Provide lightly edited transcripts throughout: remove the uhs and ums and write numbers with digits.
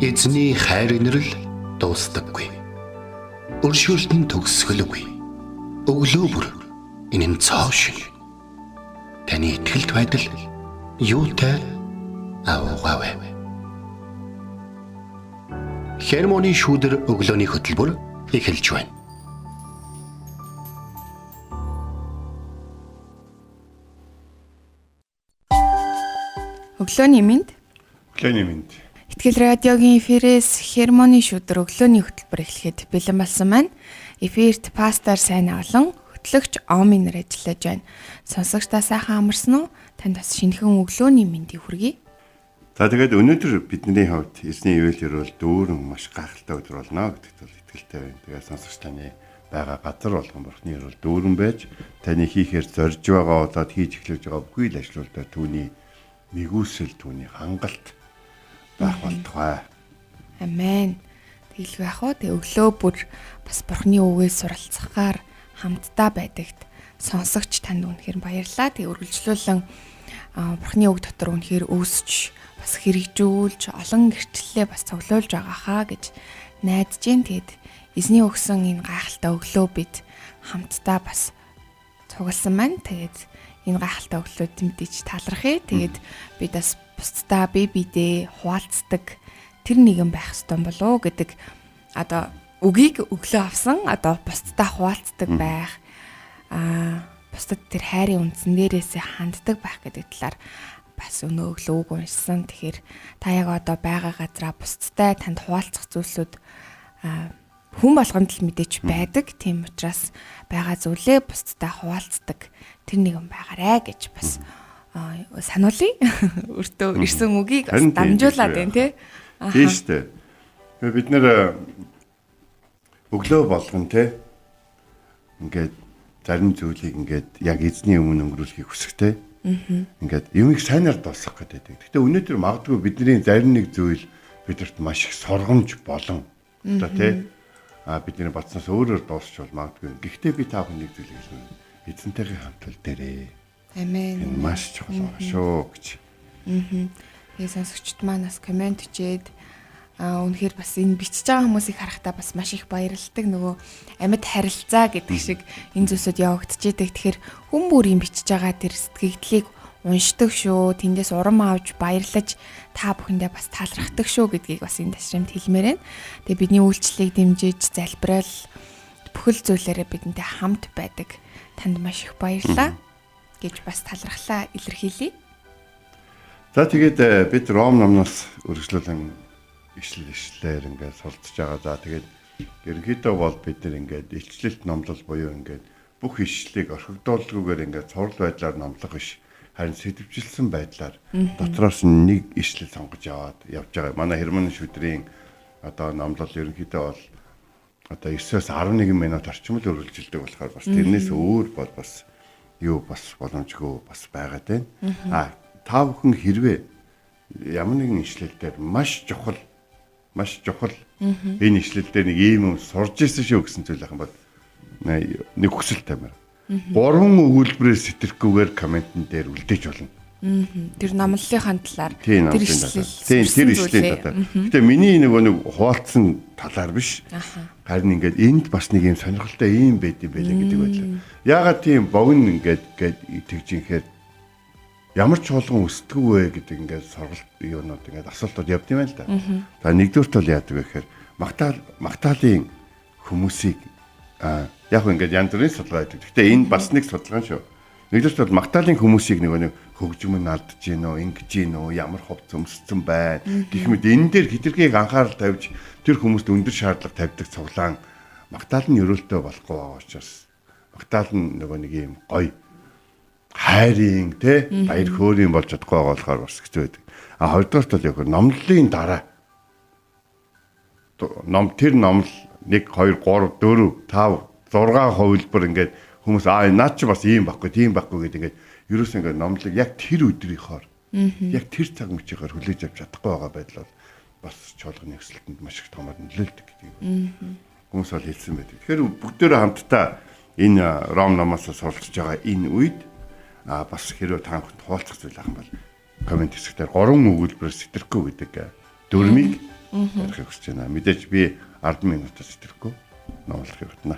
Эзний хайр инрэл дуустдаггүй. Өршөөлт нь төгсгөлгүй. Өглөө бүр энэ нь цоо шин. Таны итгэлт байдал юутай аавгаавэ. Хермоны шүүдэр өглөөний хөтөлбөр эхэлж байна. Өглөөний мэнд. Өглөөний мэнд. Итгэл радиогийн эфирээс Хермоны шүдэр өглөөний хөтөлбөр эхлэхэд бэлэн болсон байна. Эфирт пастор сайн олон хөтлөгч Оминэр ажиллаж байна. Сонсогч та сайхан амарсан уу? Танд бас шинэхэн өглөөний мэндийг хүргэе. За тэгээд өнөөдөр бидний хувьд эзний ивэл өрөөл дүүрэн маш гайхалтай өдөр болно гэдэгт бол итгэлтэй байна. Тэгээд сонсогч таны байгаа газар болгон Бурхны өрөөл дүүрэн байж таны хийхээр зорж байгаа болоод хийж эхлэж байгаа бүхий л ажлуудаа түүний нэгүсэл түүний хангалт байх болтугай. Амен. Тэгэлгүй яах вэ? Тэг өглөө бүр бас Бурхны үгээс суралцахаар хамтдаа байдагт сонсогч танд үнэхээр баярлалаа. Тэг үргэлжлүүлэн Бурхны үг дотор үнэхээр өсч бас хэрэгжүүлж олон гэрчлэлээ бас цуглуулж байгаа хаа гэж найдаж гин. Тэгэд эзний өгсөн энэ гайхалтай өглөө бид хамтдаа бас цугласан байна. Тэгээд энэ гайхалтай өглөөд мэдээж талархъя. Тэгээд бид бас бусдаа бие биедээ хуваалцдаг тэр нэгэн байх ёстой болов уу гэдэг одоо үгийг өглөө авсан одоо бусдаа хуваалцдаг байх бусдад тэр хайрын үндсэн дээрээсээ ханддаг байх гэдэг талаар бас өнөө өглөө үг уншсан. Тэгэхээр та яг одоо байгаа газараа бусдтай танд хуваалцах зүйлсүүд хүн болгонд л мэдээж байдаг. Тийм учраас байгаа зүйлээ бусдтай хуваалцдаг тэр нэгэн байгаарэ гэж бас сануулъя. Өртөө ирсэн үгийг бас дамжуулаад байна тий. Тийм шүү дээ. Бид нэр өглөө болгон тий ингээд зарим зүйлийг ингээд яг эзний өмнө өнгөрүүлэхийг хүсэхтэй. Ингээд юмыг сайнаар дуусгах гэдэг. Гэхдээ өнөөдөр магадгүй бидний зарим нэг зүйл бидэрт маш их соргомж болон одоо тий бидний бодсноос өөрөөр дуусч бол магадгүй. Гэхдээ би та бүхэн нэг зүйлийг хэлмээр. Эзэнтэйгээ хамт үлдээрээ. Амен. Энэ маш чухал байгаа шүү гэж. Тэгээ сонсогчд маань бас комент бичээд үнэхээр бас энэ бичиж байгаа хүмүүсийг харахтаа бас маш их баярлалдаг. Нөгөө амьд харилцаа гэдэг шиг энэ зүйлсүүд явагдчихэдэг. Тэгэхээр хүн бүрийн бичиж байгаа тэр сэтгэгдлийг уншдаг шүү. Тэндээс урам авч баярлаж та бүхэндээ бас талархдаг шүү гэдгийг бас энэ ташрамд хэлмээр байна. Тэгээ бидний үйлчлэлийг дэмжиж, залбирал бүхэл зүйлээрээ бидэнтэй хамт байдаг. Танд маш их баярлалаа гэж бас талархлаа илэрхийлье. За тэгээд бид Ром номноос үргэлжлүүлэн ишлэл ишлэлээр ингээд суралцж байгаа. За тэгээд ерөнхийдөө бол бид нэр ингээд илчлэлт номлол буюу ингээд бүх ишлэлийг орхигдуулгүйгээр ингээд цуврал байдлаар номлох биш. Харин сэдвжилсэн байдлаар дотроос нь нэг ишлэл сонгож аваад явж байгаа. Манай Хермоны шүдрийн одоо номлол ерөнхийдөө бол одоо 9-өөс 11 минут орчим л үргэлжилдэг болохоор бас тэрнээс өөр бол бас юу бас боломжгүй бас байгаад байна. Та бүхэн хэрвээ ямар нэгэн ишлэл дээр маш чухал энэ ишлэл дээр нэг ийм юм сурж ирсэн шүү гэсэн зүйл ахын бол нэг хүсэл тавиар. 3 өгүүлбэрээр сэтгэхгүйгээр комментэн дээр үлдээж болно. Тэр номлолынхаа талаар тэр ишлэл. Тийм тэр ишлийн талаар. Гэтэ миний нөгөө нэг хуваалцсан талаар биш. Харин ингээд энд бас нэг юм сонирхолтой ийм байд юм байлаа гэдэг байлаа. Яагаад тийм богино ингээд гээд тэгж инхээр ямар чуулган өсдгүү вэ гэдэг ингээд сургалт юунууд ингээд асуултууд явд юм байна л да. За нэгдүгüрт бол яадаг вэ гэхээр магтаалын хүмүүсийг яг ингээд янз бүрийн судалгаа хийдэг. Гэтэ энэ бас нэг судалгаа шүү. Нэгдүгüрт бол магтаалын хүмүүсийг нөгөө нэг хөгжим нь алдж гин үү, ингэж гин үү, ямар хувц өмссөн байна гэх мэт энэ дээр хэтэрхийг анхаарал тавьж тэр хүмүүст өндөр шаардлага тавьдаг цуглаан магтаал нь ерөөлтөө болохгүй байгаа учраас магтаал нь нөгөө нэг юм гоё хайрын тий баяр хөөрийн болж чадахгүй байгаа болохоор бас хэцүү байдаг. А хоёрдугаарт бол яг номлолын дараа тэр номлол 1 2 3 4 5 6 хувилбар ингээд хүмүүс наад чи бас ийм байхгүй, тийм байхгүй гэдэг ингээд ерөөс ингээд номлыг яг тэр өдрийнхоор яг тэр цаг мөчийнхоор хүлээж авч чадахгүй байгаа байдал бол бас чуулганы өсөлтөнд маш их томор нөлөөлдөг гэдгийг хүмүүс бол хэлсэн байдаг. Тэгэхээр бүгдээрээ хамтдаа энэ Ром номоос суралцж байгаа энэ үед бас хэрвээ та бүхэнд хуваалцах зүйл ахын бол Коммент хэсгээр 3 өгүүлбэр сэтгэрэхгүй гэдэг дүрмийг ярихыг хүсэж байна. Мэдээж би 10 минутаас сэтгэрэхгүй номлохыг бодно.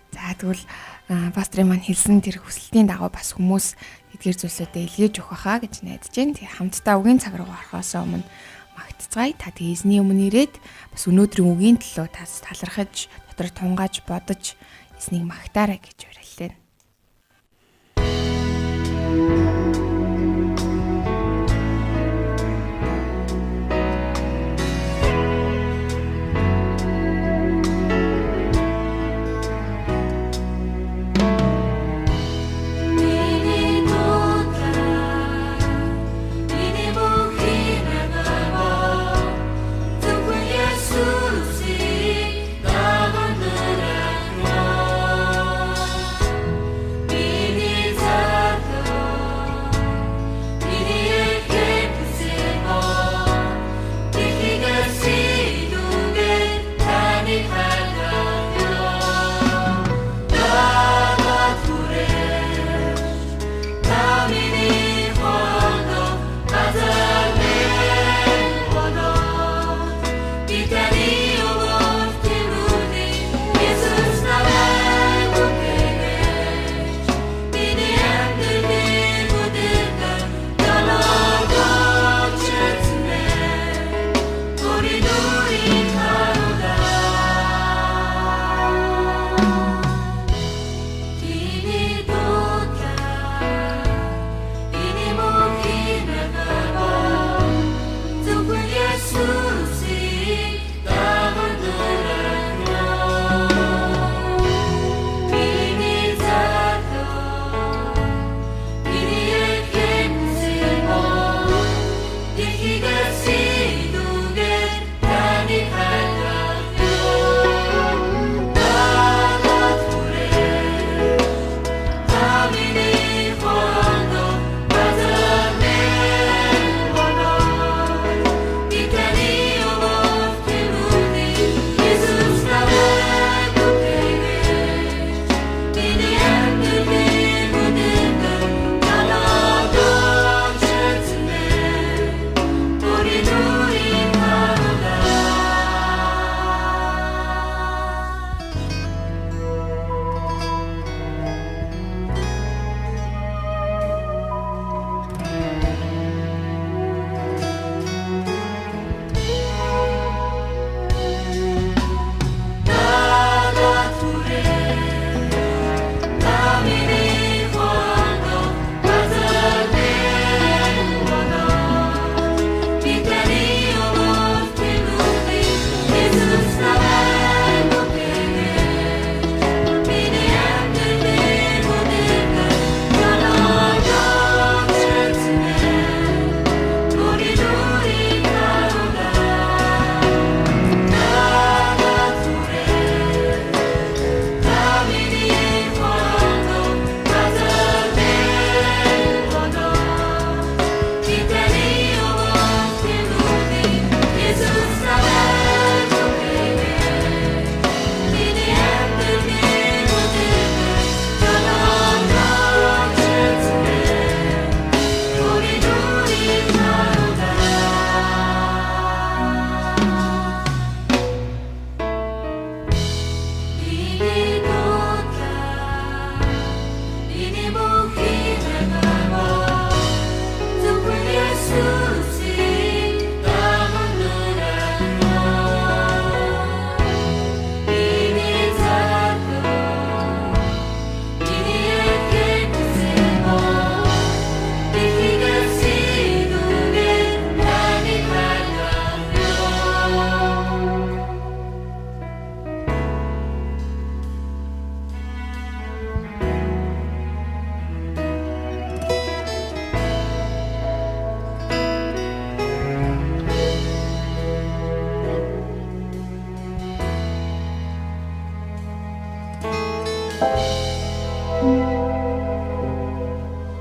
За тэгвэл пастрын маань хэлсэн тэр хүсэлтийн дагуу бас хүмүүс эдгээр зүйлсүүдээ илгээж өгөх хаа гэж найдаж байна. Тэгээ хамтдаа үгийн цаг руу орохоос өмнө магтцгаая. Та тэгээ эзний өмнө ирээд бас өнөөдрийн үгийн төлөө тас талархаж, дотор тунгааж бодож эзнийг магтаарай гэж уриаллаа.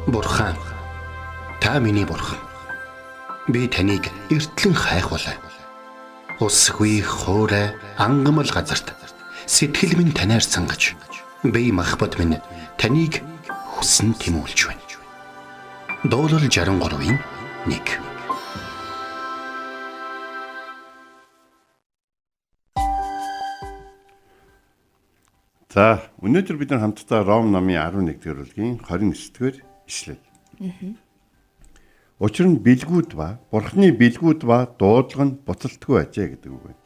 Бурхан, та миний бурхан. Би таныг эртлэн хайхвалаа. Усгүй хуурай ангамл газарт сэтгэл минь танаар сангаж, би махбат минь таныг хүсэн тэмүүлж байна. Дуулал 63-ийн 1. За, өнөөдөр бид нар хамтдаа Ром номын 11-р бүлгийн 29-р ишлэл. Учир нь бэлгүүд ба Бурхны бэлгүүд ба дуудлага нь буцалтгүй ажээ гэдэг үг байна.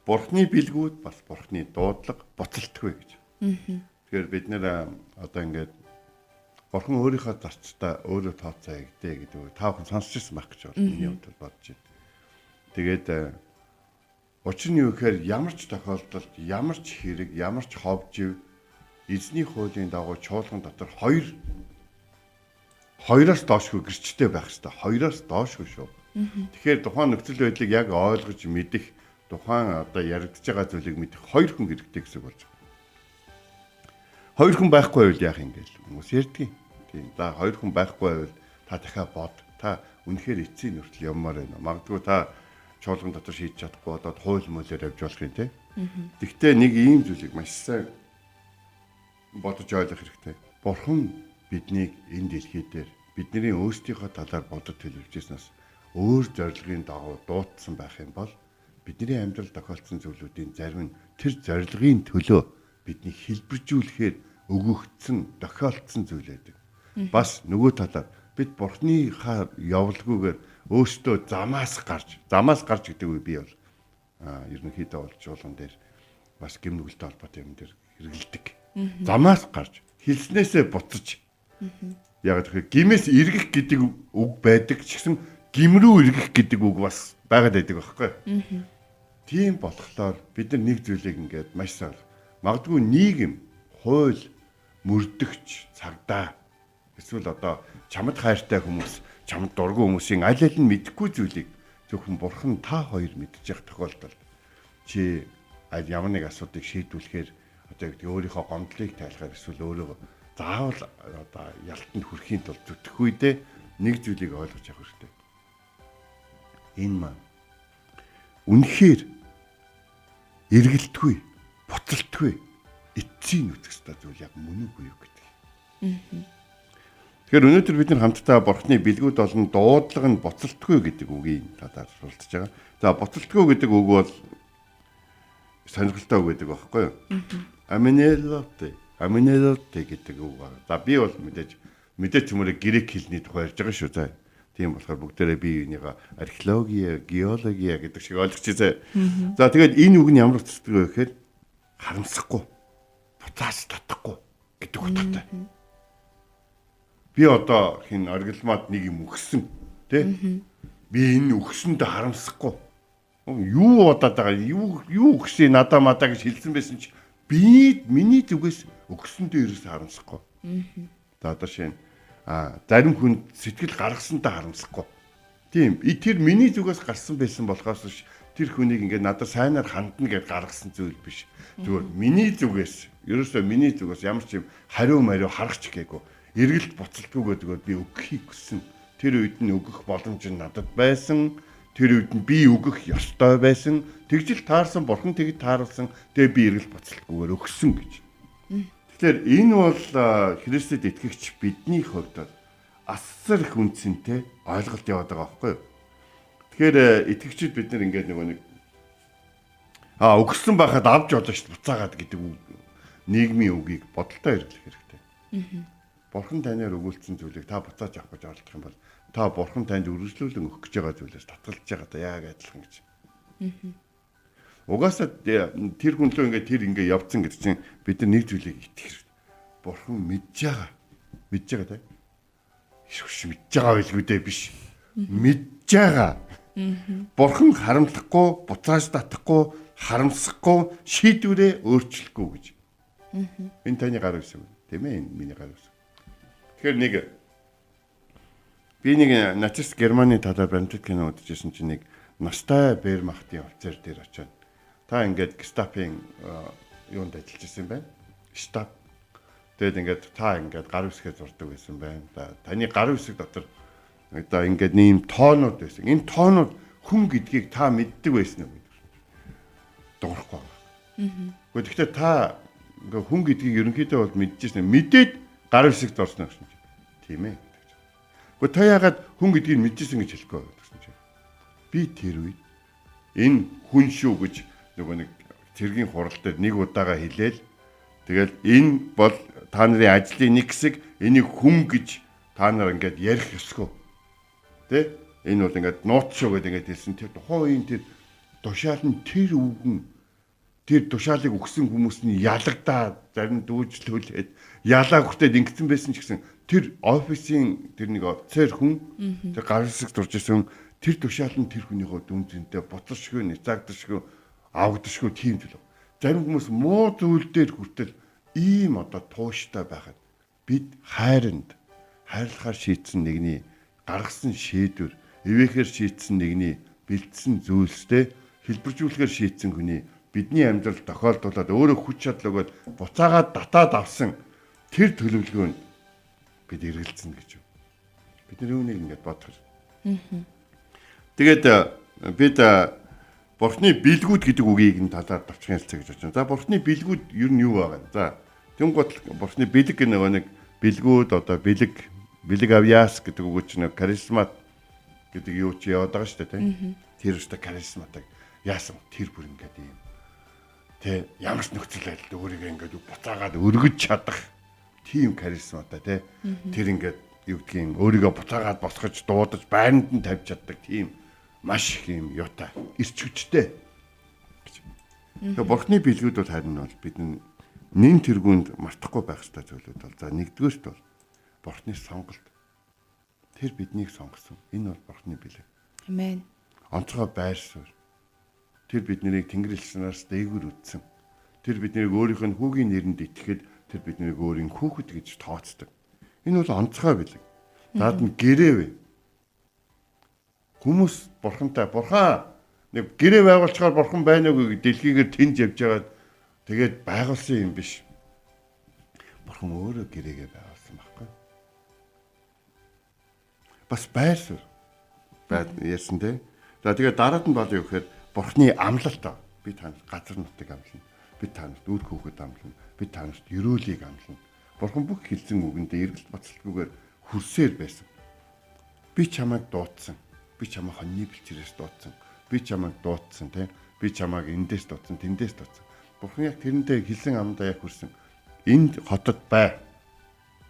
Бурхны бэлгүүд бас Бурхны дуудлага буцалтгүй гэж. Тэгэхээр бид нэр одоо ингээд Бурхан өөрийнхөө зарцтай өөрөө тооцоо ягдээ гэдэг үг та бүхэн сонсч ирсэн байх гэж байна. Миний хувьд бодож байна. Тэгээд учир нь юу гэхээр ямар ч тохиолдолд, ямар ч хэрэг, ямар ч хов жив эзний хуулийн дагуу чуулган дотор хоёроос доошгүй гэрчтэй байх ёстой. Хоёроос доошгүй шүү. Тэгэхээр тухайн нөхцөл байдлыг яг ойлгож мэдэх, тухайн одоо яригдж байгаа зүйлийг мэдэх хоёр хүн хэрэгтэй гэсэн үг болж байна. Хоёр хүн байхгүй байвал яах юм гээл хүмүүс ярьдгийг. Тийм. За хоёр хүн байхгүй байвал та дахиад бод. Та үнэхээр эцсийн нүртэл явмаар байна. Магадгүй та чуулган дотор шийдэж чадахгүй болоод хууль муулиар явж болох юм те. Тэгтээ нэг ийм зүйлийг маш сайн бодож ойлгох хэрэгтэй. Бурхан биднийг энэ дэлхий дээр бидний өөрсдийнхөө талаар бодож төлөвлөжсөнөөс өөр зорилгын дагуу дуудсан байх юм бол бидний амьдрал тохиолдсон зүйлүүдийн зарим нь тэр зорилгын төлөө бидний хэлбэржүүлэхээр өгөгдсөн, тохиолдсон зүйл байдаг. Бас нөгөө талаар бид Бурхныхаа явлгүйгээр өөртөө замаас гарч гэдэг үе би бол ерөнхийдөө бол чуулган дээр бас гэм нүгэлтэй холбоотой юм дээр хэрэгэлдэг. Замаас гарч хэлснээсээ буцаж. Яг тэгэхээр гимээс эргэх гэдэг үг байдаг ч гэсэн гим рүү эргэх гэдэг үг бас байгаад байдаг байхгүй. Тийм болохоор бид нар нэг зүйлийг ингээд маш сайн магадгүй нийгэм, хууль, мөрдөгч, цагдаа эсвэл одоо чамд хайртай хүмүүс, чамд дургүй хүмүүсийн аль аль нь мэдэхгүй зүйлийг зөвхөн бурхан та хоёр мэдчих тохиолдолд чи ямар нэг асуудлыг шийдвүлэхээр одоо гэдэг өөрийнхөө гомдлыг тайлахаар эсвэл өөрөө заавал одоо ялтанд хүрэхийн тулд зүтгэх үедээ нэг зүйлийг ойлгож авах хэрэгтэй. Энэ маань үнэхээр эргэлтгүй, буцалтгүй эцсийн нүцэх ёстой зүйл яг мөн үгүй юу гэдэг. Тэгэхээр өнөөдөр бид нар хамтдаа Бурхны бэлгүүд болон дуудлага нь буцалтгүй гэдэг үгийн талаар суралцж байгаа. За буцалтгүй гэдэг үг бол сонирхолтой үг гэдэг байхгүй юу? Аминелоте, аминелоте гэдэг үг байна. За би бол мэдээж төмөрөө грек хэлний тухай ярьж байгаа шүү. За тийм болохоор бүгдээрээ би энийга археологи, геологи гэдэг шиг ойлгочихъя. За тэгээд энэ үг нь ямар утгатай вэ гэхээр харамсахгүй, буцааж татахгүй гэдэг утгатай. Би одоо хин оргилмаад нэг юм өгсөн тий. Би энэ өгсөндөө харамсахгүй. Юу бодоод байгаа юу өгсөн надаа мадаа гэж хэлсэн байсан чи би миний зүгээс өгсөндөө ерөөс харамсахгүй. За одоо шинэ зарим хүн сэтгэл гаргасантай харамсахгүй. Тийм тэр миний зүгээс гарсан байсан болохоос биш тэр хүнийг ингээд надад сайнаар хандна гэж гаргасан зүйл биш. Зүгээр миний зүгээс ерөөсөө миний зүгээс ямар ч юм хариу мариу харахч гээгүй. Эргэлт буцалтгүйгээ зүгээр би өгөхийг хүссэн. Тэр үед нь өгөх боломж нь надад байсан. Тэр үед нь би өгөх ёстой байсан. Тэгжил таарсан бурхан тэгж тааруулсан. Тэгээ би эргэлт буцалтгүйгээр өгсөн гэж. Тэгэхээр энэ бол Христэд итгэгч бидний хувьд бол асар их үнцэнтэй ойлголт яваад байгаа байхгүй юу? Тэгэхээр итгэгчид бид нар ингээд нөгөө нэг өгсөн байхад авч болно шүү дээ буцаагаад гэдэг нийгмийн үгийг бодолтой хэрэглэх хэрэгтэй. Бурхан танаар өгүүлсэн зүйлийг та буцааж авах гэж оролдох юм бол та бурхан танд үргэлжлүүлэн өгөх гэж байгаа зүйлээс татгалж байгаа та яг адилхан гэж. Угаасаа тэр хүн лөө ингээд тэр ингээд явцсан гэдэг чинь бид нар нэг зүйлийг итгэх хэрэгтэй. Бурхан мэдж байгаа. Мэдж байгаа те. Ишвш мэдж байгаа байлгүй дээ биш. Мэдж байгаа. Бурхан харамлахгүй, буцааж татахгүй, харамсахгүй, шийдвэрээ өөрчлөхгүй гэж. Энэ таны гар үсэг тийм ээ, энэ миний гар үсэг. Тэгэхээр нэг би нэг нацист Германы талаар баримтат кино үзчихсэн чинь нэг настай Вермахтын офицер дээр очиод та ингээд гестапын юунд ажиллаж байсан юм байна. Штаб. Тэгээд ингээд та ингээд гар үсгээ зурдаг байсан байна. Таны гар үсэг дотор одоо ингээд ийм тоонууд байсан. Энэ тоонууд хүн гэдгийг та мэддэг байсан уу гэдэг. Дуурахгүй байна. Гэхдээ тэгэхээр та ингээд хүн гэдгийг ерөнхийдөө бол мэдчихсэн. Мэдээд гар үсэг зурсан гэсэн чинь. Тийм ээ гэдэг. Гэхдээ та яагаад хүн гэдгийг мэдчихсэн гэж хэлэхгүй гэсэн чинь. Би тэр үед энэ хүн шүү гэж нөгөө нэг цэргийн хурал дээр нэг удаага хэлээл тэгэл энэ бол та нарын ажлын нэг хэсэг, энийг хүн гэж та нар ингээд ярих ёсгүй. Тэ? Энэ бол ингээд нууц шүү гэдэг ингээд хэлсэн. Тэр тухайн үеийн тэр тушаал нь тэр үгэн тэр тушаалыг өгсөн хүмүүс нь ялагдаа зарим дүүжлүүлээд ялаа хүртээд ингэсэн байсан ч гэсэн тэр офисын тэр нэг офицер хүн тэр гар хэсэг зурж исэн тэр тушаал нь тэр хүнийхөө дүн зэнтэй буцаршгүй, ницаагдашгүй, авагдашгүй тийм зүйл. Зарим хүмүүс муу зүйл дээр хүртэл ийм одоо тууштай байхад бид хайранд хайрлахаар шийдсэн нэгний гаргасан шийдвэр, ивэхээр шийдсэн нэгний бэлдсэн зүйлстэй хэлбэржүүлэхээр шийдсэн хүний бидний амьдрал тохиолдуулаад өөрөө хүч чадал өгөөд буцаагаад татаад авсан тэр төлөвлөгөөнд бид эргэлзэнэ гэж. Бид нар үүнийг ингээд бодох. Тэгээд бид Бурхны бэлгүүд гэдэг үгийг энэ талаар товчхон хэлцээ гэж бодож байна. За Бурхны бэлгүүд ер нь юу байгаа вэ? За тэнгуут Бурхны бэлэг гэх нөгөө нэг бэлгүүд одоо бэлэг бэлэг авьяас гэдэг үг чинь харизмат гэдэг юу чи яваад байгаа шүү дээ, тийм. Тэр өстө харизматаг яасан тэр бүр ингээд ийм тэ ямар ч нөхцөл байдалд өөрийгөө ингээд буцаагаад өргөж чадах тийм харизматай тэ. Тэр ингээд юу гэдгийг өөрийгөө буцаагаад босгож дуудаж байранд нь тавьж чаддаг тийм маш их юм юутай эрч хүчтэй. Тэгээ Бурхны бэлгүүд бол харин бол бид нэн тэргуунд мартахгүй байх ёстой зүйлүүд бол за нэгдүгээрт бол Бурхны сонголт. Тэр биднийг сонгосон. Энэ бол Бурхны бэлэг. Амен. Онцгой байр суурь. Тэр биднийг Тэнгэр элчнээс дээгүүр үтсэн. Тэр биднийг өөрийнх нь хүүгийн нэрэнд итгэхэд тэр биднийг өөрийн хүүхэд гэж тооцдог. Энэ бол онцгой бэлэг. Даад нь гэрээ вэ. Хүмүүс бурхантай бурхан нэг гэрээ байгуулчихаар бурхан байна уу гэж дэлхийгээр тэнж явж байгаад тэгээд байгуулсан юм биш. Бурхан өөрөө гэрээгээ байгуулсан байхгүй. Бас байр суурь байд ярьсан те. За тэгээд дараад нь бол юу гэхээр бурханы амлалт. Би танад газар нутгийг амлана. Би танад үр хүүхэд амлана. Би танад ерөөлийг амлана. Бурхан бүх хэлсэн үгэндээ эргэлт бацалтгүйгээр хүрсээр байсан. Би чамайг дуудсан. Би чамайг хоньны бэлчээрээс дуудсан. Би чамайг дуудсан тий. Би чамайг эндээс дуудсан, тэндээс дуудсан. Бурхан яг тэрэндээ хэлсэн амдаа яг хүрсэн. Энд хотод бай.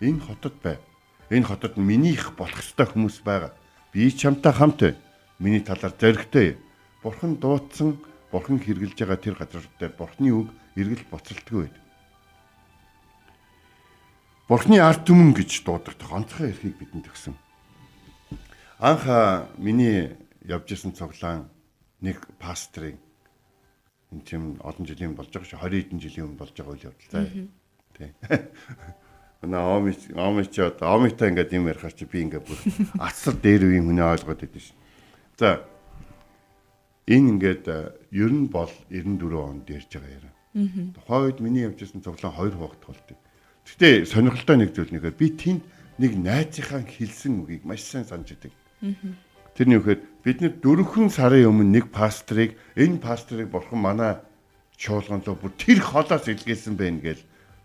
Энэ хотод бай. Энэ хотод минийх болох ёстой хүмүүс байгаа. Би чамтай хамт байна. Миний талаар зоригтой. Бурхан дуудсан, Бурхан хэрглэж байгаа тэр газар дээр Бурханы үг эргэл буцалтгүй байд. Бурханы ард түмэн гэж дуудагдах онцгой эрхийг бидэнд өгсөн. Анх миний явж исэн цуглаан нэг пастрын энэ тийм олон жилийн болж байгаа шүү 20 хэдэн жилийн өмнө болж байгаа үйл явдал заа. Тий. Манай Оми чи одоо Омитай ингээд юм ярихаар чи би ингээд бүр асар дээр үеийн хүнээ ойлгоод идэв шин. За энэ ингээд ер нь бол 94 онд ярьж байгаа яриа. Тухайн үед миний явж исэн цуглаан хоёр хуваагдах болдог. Гэтэ сонирхолтой нэг зүйл нэгээр би тэнд нэг найзынхаа хэлсэн үгийг маш сайн санаж идэг. Тэрний үхээр бид нэр 4 сарын өмнө нэг пастрыг энэ пастрыг бурхан манай чуулган руу бүр тэр холоос илгээсэн байх гээл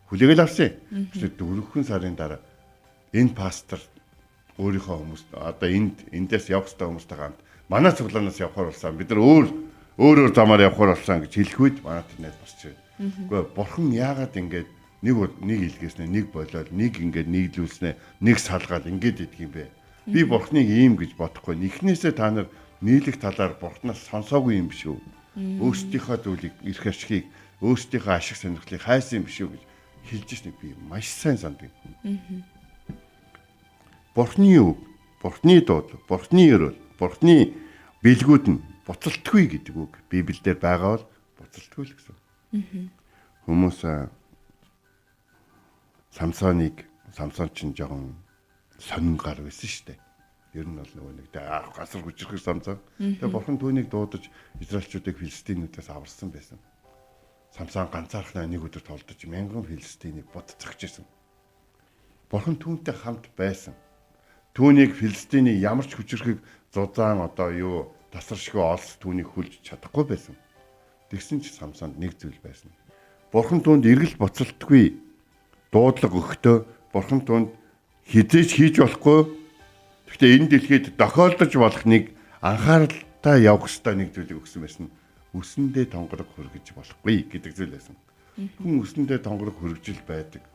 хүлээгээл авсан. Тэгэхээр 4 сарын дараа энэ пастор өөрийнхөө хүмүүс одоо энд эндээс явах ёстой хүмүүстэй хамт манай цуглаанаас явахаар болсон. Бид нар өөр өөр замаар явахаар болсон гэж хэлэх үед манай тэр найз босч ирээ. Үгүй бурхан яагаад ингэж нэг илгээснэ, нэг болоод, нэг ингээд нийлүүлснэ, нэг салгаад ингээд идэх юм бэ? Би бурхныг ийм гэж бодохгүй. Эхнээсээ та нар нийлэх талаар бурхнаас сонсоогүй юм биш үү? Өөрсдийнхөө зүйлийг эрх ашигыг, өөрсдийнхөө ашиг сонирхлыг хайсан юм биш үү гэж хэлж ирснийг би маш сайн санадаг. Бурхны үг, Бурхны дуудлага, Бурхны өрөөл, Бурхны бэлгүүд нь буцалтгүй гэдэг үг Библиэлд байгаа бол буцалтгүй л гэсэн. Хүмүүс Самсоныг Самсон ч жоохон сонин гар байсан шүү дээ. Ер нь бол нөгөө нэг гасар хүчрэх Самсон. Тэгээ бурхан түүнийг дуудаж Израильчуудыг филистинүүдээс аварсан байсан. Самсон ганцаархнаа нэг өдөр толдож мянган филистинийг бодцогч ирсэн. Бурхан түүнтэй хамт байсан. Түүнийг филистиний ямар ч хүчрхэг зузаан одоо юу тасаршгүй олс түүнийг хүлж чадахгүй байсан. Тэгсэн ч Самсонд нэг зүйл байсан. Бурхан түүнд эргэл буцалтгүй дуудлага өгөхдөө бурхан түүнд хизээч хийж болохгүй. Гэхдээ энэ дэлхийд тохиолдож болох нэг анхааралтай явах ёстой нэг зүйлийг өгсөн байсан. Үсэндээ тонгорог хөргөж болохгүй гэдэг зүйл байсан. Хүн үсэндээ тонгорог хөргөжл байдаг,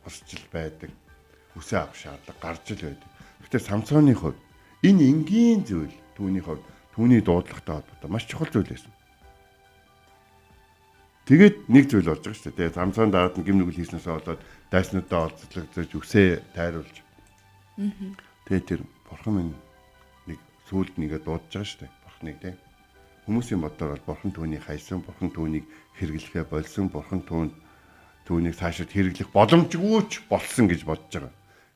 босчл байдаг, үсээ авах шаардлага гарч ил байдаг. Гэхдээ Самсоны хувьд энэ энгийн зүйл түүний хувьд түүний дуудлагатай холбоотой маш чухал зүйл байсан. Тэгээд нэг зүйл болж байгаа шүү дээ. Самсон дараад нь гим нүгэл хийснээсээ болоод дайснуудаа олзлогдож үсээ тайруулж. Тэгээд тэр бурхан минь нэг сүүлд нэгэ дуудаж байгаа шүү дээ. Бурханыг тий. Хүмүүсийн бодлоор бол бурхан түүнийг хайсан, бурхан түүнийг хэрэглэхээ болсон, бурхан түүнийг цаашид хэрэглэх боломжгүй ч болсон гэж бодож байгаа.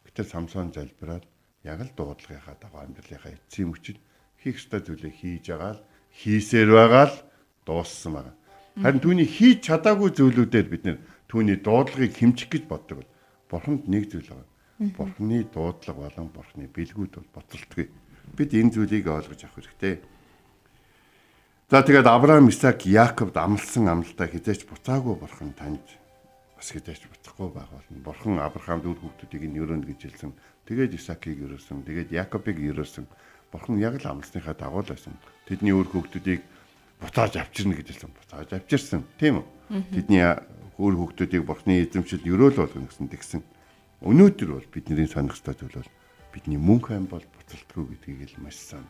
Гэтэл Самсон залбираад яг л дуудлагынхаа дагуу амьдралынхаа эцсийн мөчид хийх ёстой зүйлээ хийж байгаа л хийсээр байгаа л дууссан байгаа. Харин түүний хийж чадаагүй зүйлүүдээр бид нэр түүний дуудлагыг хэмжих гэж боддог бол бурханд нэг зүйл байгаа. Бурханы дуудлага болон бурханы бэлгүүд бол боцолтгүй. Бид энэ зүйлийг ойлгож авах хэрэгтэй. За тэгээд Авраам, Исаак, Яаковд амласан амлалтаа хизээч буцаагүй бурхан танд бас хизээч буцахгүй байх болно. Бурхан Авраамд үр хүүхдүүдийг нь өрөөнө гэж хэлсэн. Тэгээд Исаакийг өрөөсөн, тэгээд Яакобыг өрөөсөн. Бурхан яг л амлсныхаа дагуу л байсан. Тэдний үр хүүхдүүдийг буцааж авчирна гэж хэлсэн. Буцааж авчирсан, тийм үү? Тэдний үр хүүхдүүдийг Бурханы эзэмшил өрөөл болгоно гэсэн тэгсэн. Өнөөдөр бол бидний соних ёстой зүйл бол бидний мөнх ам бол буцалтгүй гэдгийг л маш сайн.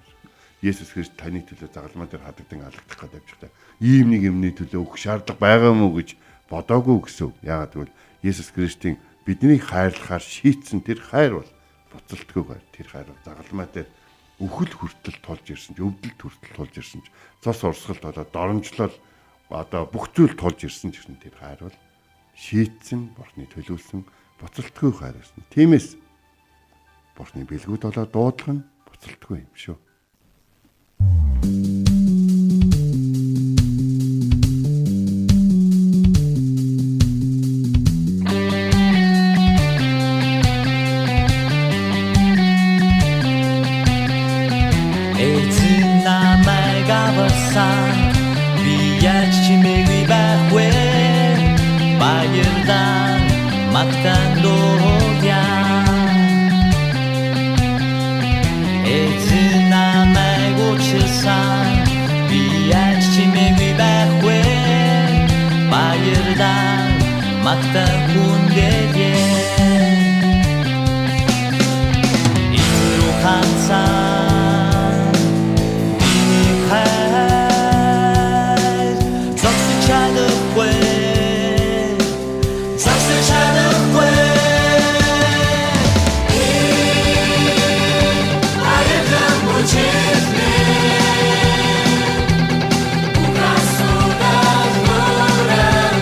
Есүс Христ таны төлөө загалмай дээр хадагдан алагдах гэдэг явчихтай. Ийм нэг юмны төлөө өгөх шаардлага байгаа юм уу гэж бодоогүй гэсэн үг. Яагаад гэвэл Есүс Христийн бидний хайрлахаар шийдсэн тэр хайр бол буцалтгүй хайр. Тэр хайр бол загалмай дээр үхэл хүртэл тулж ирсэн ч, өвдөлт хүртэл тулж ирсэн ч, цус урсгал толоод доромжлол одоо бүх зүйл тулж ирсэн ч гэсэн тэр хайр бол шийдсэн, Бурхны төлөвлөсөн буцалтгүй хайр байсан. Тиймээс Бурхны бэлгүүд болоо дуудлага нь буцалтгүй юм шүү. Эзэн намайг аварсан, би яаж чимээгүй байх вэ? Баярлан магтан дуудъя. Эзэн намайг уучлсан, би яаж чимээгүй байх вэ? Баярлан магтан хүндэлье. Эзэн рүү хандсан миний хайр зогсож чадахгүй, зогсож чадахгүй. Баярлан бүжиглээ. Угасудан мөрөн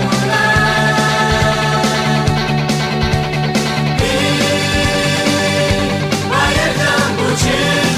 Баярлан бүжиглээ.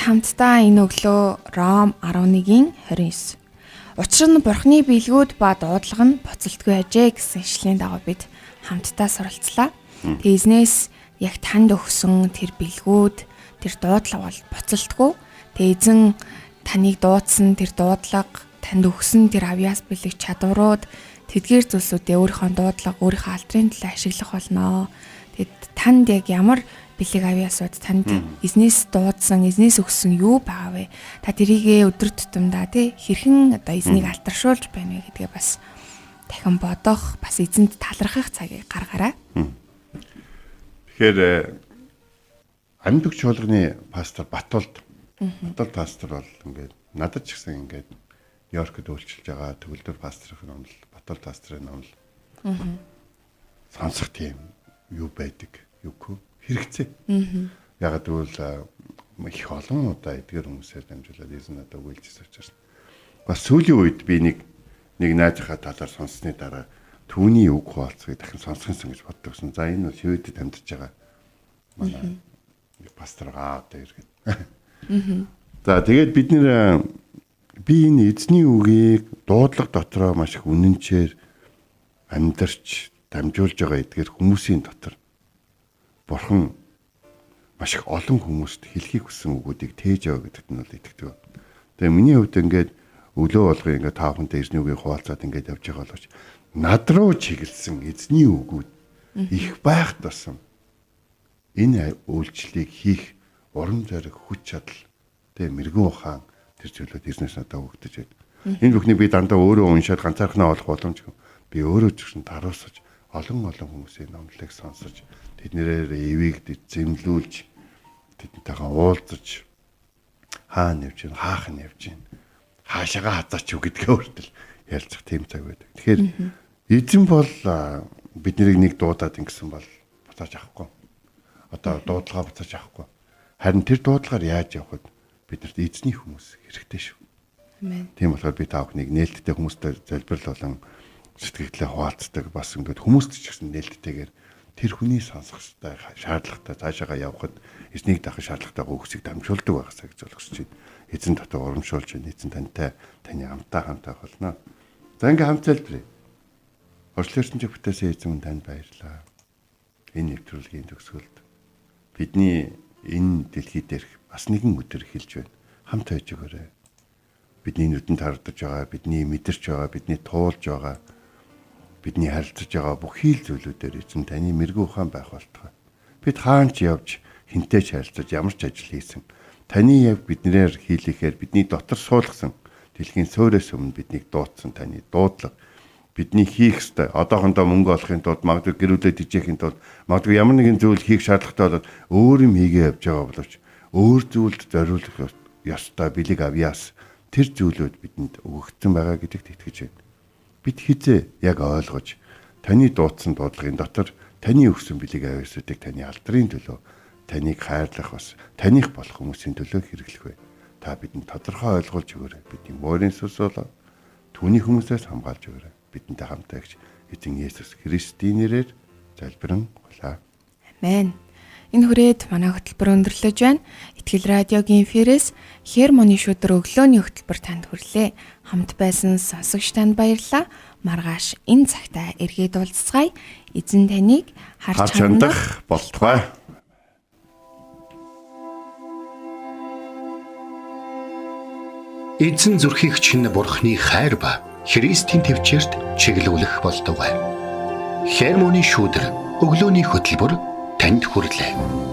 хамтдаа энэ өглөө Ром 11-ийн 29. Учир нь Бурхны бэлгүүд ба дуудлага нь буцалтгүй ажээ гэсэн ишлэлийн дагуу бид хамтдаа суралцлаа. Тэгээ эзнээс яг танд өгсөн тэр бэлгүүд, тэр дуудлага бол буцалтгүй. Тэгээ эзэн таныг дуудсан тэр дуудлага, танд өгсөн тэр авьяас бэлэг чадварууд тэдгээр зүйлсүүдээ өөрийнхөө дуудлага, өөрийнхөө алдрын төлөө ашиглах болно. Тэгээд танд яг ямар бэлэг авьяасууд танд эзнээс дуудсан, эзнээс өгсөн юу байгаа вэ? Та тэрийгээ өдөр тутамдаа тий хэрхэн одоо эзнийг алдаршуулж байна вэ гэдгээ бас дахин бодох, бас эзэнд талархах цагийг гаргаарай. Тэгэхээр амьд өгч чуулганы пастор Батулд Батул пастор бол ингээд надад ч гэсэн ингээд Нью-Йоркд үйлчилж байгаа төгөлдөр пасторын номлол, Батул пасторын номлол сонсох тийм юу байдаг, юугүй хэрэгцээ. Ягаад гэвэл их олон удаа эдгээр хүмүүсээр дамжуулаад эзэн надад үйлчилсэн учраас. Бас сүүлийн үед би нэг найзынхаа талаар сонссны дараа түүний үг хуваалцахыг дахин сонсох юмсан гэж боддогсон. За энэ бол Шведэд амьдарч байгаа манай пастор гаа одоо иргэд. За тэгээд бид нэр би энэ эзний үгийг дуудлага дотроо маш их үнэнчээр амьдарч дамжуулж байгаа эдгээр хүмүүсийн дотор Бурхан маш их олон хүмүүст хэлхийг хүссэн үгүүдийг тээж яваа гэдэгт нь бол итгэдэг. Тэгээ миний хувьд ингээд өглөө болгон ингээд та бүхэнтэй эзний үгийг хуваалцаад ингээд явж байгаа боловч над руу чиглэсэн эзний үгүүд их байх тусам энэ үйлчлэлийг хийх урам зориг, хүч чадал, тэгээ мэрэгэн ухаан тэр зүйлүүд эзнээс надад өгдөж байдаг. Энэ бүхнийг би дандаа өөрөө уншаад ганцаархнаа олох боломжгүй. Би өөрөө ч гэсэн даруусаж олон хүмүүсийн номлолыг сонсож тэднэрээр эвийгдэж, зэмлүүлж, тэднтэйгээ уулзаж хаана явж гин, хаах нь явж гин, хаашаага хазаач юу гэдгээ хүртэл ярилцах тийм цаг байдаг. Тэгэхээр эзэн бол бид нарыг нэг дуудаад ингэсэн бол буцааж авахгүй. Одоо дуудлагаа буцааж авахгүй. Харин тэр дуудлагаар яаж явахд биднэрт эзний хүмүүс хэрэгтэй шүү. Амен. Тийм болохоор би та бүхнийг нээлттэй хүмүүстэй залбирал болон сэтгэлдээ хуваалцдаг, бас ингээд хүмүүст ч гэсэн нээлттэйгээр тэр хүний сонсох ёстой шаардлагатай цаашаагаа явхад эзнийг даах шаардлагатай үгсийг дамжуулдаг байгаасаа гэж ойлгож байна. Эзэн дотор урамшуулж байна. Эзэн тантай таны амтаа хамт байх болно. За ингээ хамт залбирая. Орчлон ертөнцийг бүтээсэн эзэн танд баярлалаа. Энэ нэвтрүүлгийн төгсгөлд бидний энэ дэлхий дээрх бас нэгэн өдөр эхэлж байна. Хамт байж өгөөрэй. Бидний нүдэнд харагдаж байгаа, бидний мэдэрч байгаа, бидний туулж байгаа, бидний харилцаж байгаа бүх хил зүйлүүдээр эзэн таны мэрэгэн ухаан байх болтугай. Бид хаан ч явж, хинтэй ч харилцаж, ямар ч ажил хийсэн таны яг биднээр хийлэхээр бидний дотор суулгасан дэлхийн суурьээс өмнө биднийг дуудсан таны дуудлага бидний хийх ёстой. Одоохондоо мөнгө олохын тулд, магадгүй гэр бүлээ тэжээхийн тулд, магадгүй ямар нэгэн зүйл хийх шаардлагатай болоод өөр юм хийгээ явж байгаа боловч өөр зүйлд зориулах ёстой бэлэг авьяас тэр зүйлүүд бидэнд өгөгдсөн байгаа гэдэгт итгэж байна. Бид хизээ яг ойлгож таны дуудсан дуудлагын дотор таны өгсөн бэлэг авьяасуудыг таны алдрын төлөө, таныг хайрлах бас таних болох хүмүүсийн төлөө хэрэглэх вэ. Та бидэнд тодорхой ойлгуулж өгөөрэй. Бидний морин сүс болоо түүний хүмүүсээс хамгаалж өгөөрэй. Бидэнтэй хамт байгч эзэн Есүс Христийн нэрээр залбирэн гуйлаа. Амен. Энэ хүрээд манай хөтөлбөр өндөрлөж байна. Итгэл радиогийн эфирээс Хермоны шүдэр өглөөний хөтөлбөр танд хүрлээ. Хамт байсан сонсогч танд баярлалаа. Маргааш энэ цагтаа эргээд уулзцгаая. Эзэн таныг харж хандах болтугай. Эзэн зүрхийг чинь Бурхны хайр ба Христийн төвчөрт чиглүүлэх болтугай. Хермоны шүүдэр өглөөний хөтөлбөр танд хүрэлээ.